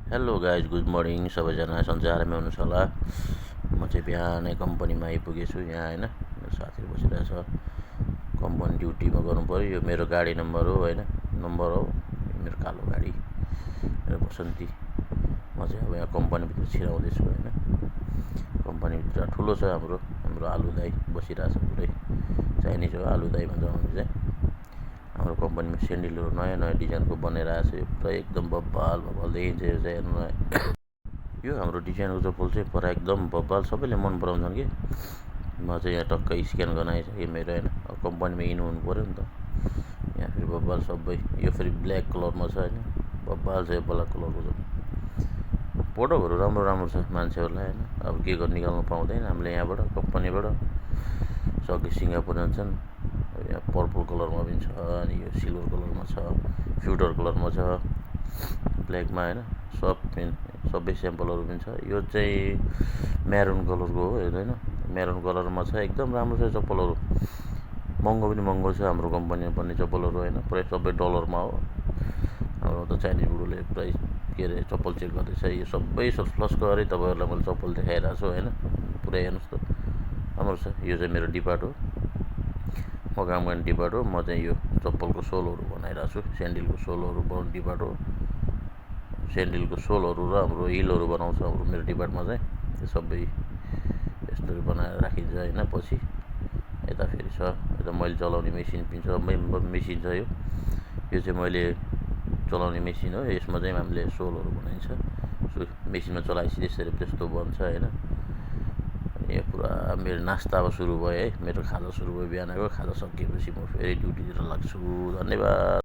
Hello guys, good morning. सबैजना सन्चै आरामै हुनुहुन्छ होला। म चाहिँ बिहानै कम्पनीमा आइपुगेछु यहाँ होइन। मेरो साथीहरू बसिरहेछ। कम्पनी ड्युटीमा गर्नु पऱ्यो। यो मेरो गाडी नम्बर हो होइन, नम्बर हो मेरो कालो गाडी, मेरो बसन्ती। म चाहिँ अब यहाँ कम्पनीभित्र छिराउँदैछु होइन। कम्पनीभित्र ठुलो छ हाम्रो आलु दाई बसिरहेछ। पुरै चाइनिज हो आलु दाई भन्छ उहाँले चाहिँ। हाम्रो कम्पनीमा सेन्डिलहरू नयाँ नयाँ डिजाइनको बनेर आएको छ। यो पुरा एकदम बब्बाल देखिन्छ। यो चाहिँ हेर्नु न, यो हाम्रो डिजाइनको चप्पल चाहिँ पुरा एकदम बब्बाल, सबैले मन पराउँछन् कि। म चाहिँ यहाँ टक्कै स्क्यान गर्न आइसकेँ मेरो होइन। अब कम्पनीमा हिँड्नु हुनु पऱ्यो नि त। यहाँ फेरि बब्बाल सबै, यो फेरि ब्ल्याक कलरमा छ होइन। बब्बाल छ यो ब्ल्याक कलरको छ। प्रोडक्टहरू राम्रो राम्रो छ मान्छेहरूलाई होइन। अब के गर्नु, निकाल्नु पाउँदैन हामीले यहाँबाट, कम्पनीबाट। सके सिङ्गापुर जान्छन्। यहाँ पर्पल कलरमा पनि छ, अनि यो सिल्भर कलरमा छ, फ्युडर कलरमा छ, ब्ल्याकमा होइन। सबै स्याम्पलहरू पनि छ। यो चाहिँ म्यारुन कलरको हो होइन। म्यारुन कलरमा छ, एकदम राम्रो छ चप्पलहरू। महँगो पनि महँगो छ हाम्रो कम्पनीमा पर्ने चप्पलहरू होइन। पुरै सबै डलरमा हो। अब त चाइनिज बुढोले पुरै के अरे चप्पल चेक गर्दैछ। यो सबै सरप्लस गरेँ तपाईँहरूलाई मैले चप्पल देखाइरहेको छु होइन। पुरै हेर्नुहोस् त, राम्रो छ। यो चाहिँ मेरो डिपार्ट हो, म काम गर्ने डिपार्ट हो। म चाहिँ यो चप्पलको सोलहरू बनाइरहेको छु। सेन्डिलको सोलहरू बनाउने डिपार्ट हो। सेन्डिलको सोलहरू र हाम्रो हिलहरू बनाउँछ हाम्रो मेरो डिपार्टमा चाहिँ। यो सबै यस्तोहरू बनाएर राखिन्छ होइन। पछि यता फेरि छ, यता मैले चलाउने मेसिन पनि छ, मेसिन छ यो। यो चाहिँ मैले चलाउने मेसिन हो। यसमा चाहिँ हामीले सोलहरू बनाइन्छ। मेसिनमा चलाएपछि त्यसरी त्यस्तो बन्छ होइन। यो पुरा मेरो नास्ता अब सुरु भयो है। मेरो खाजा सुरु भयो बिहानको। खाजा सकिएपछि म फेरि ड्युटीतिर लाग्छु। धन्यवाद।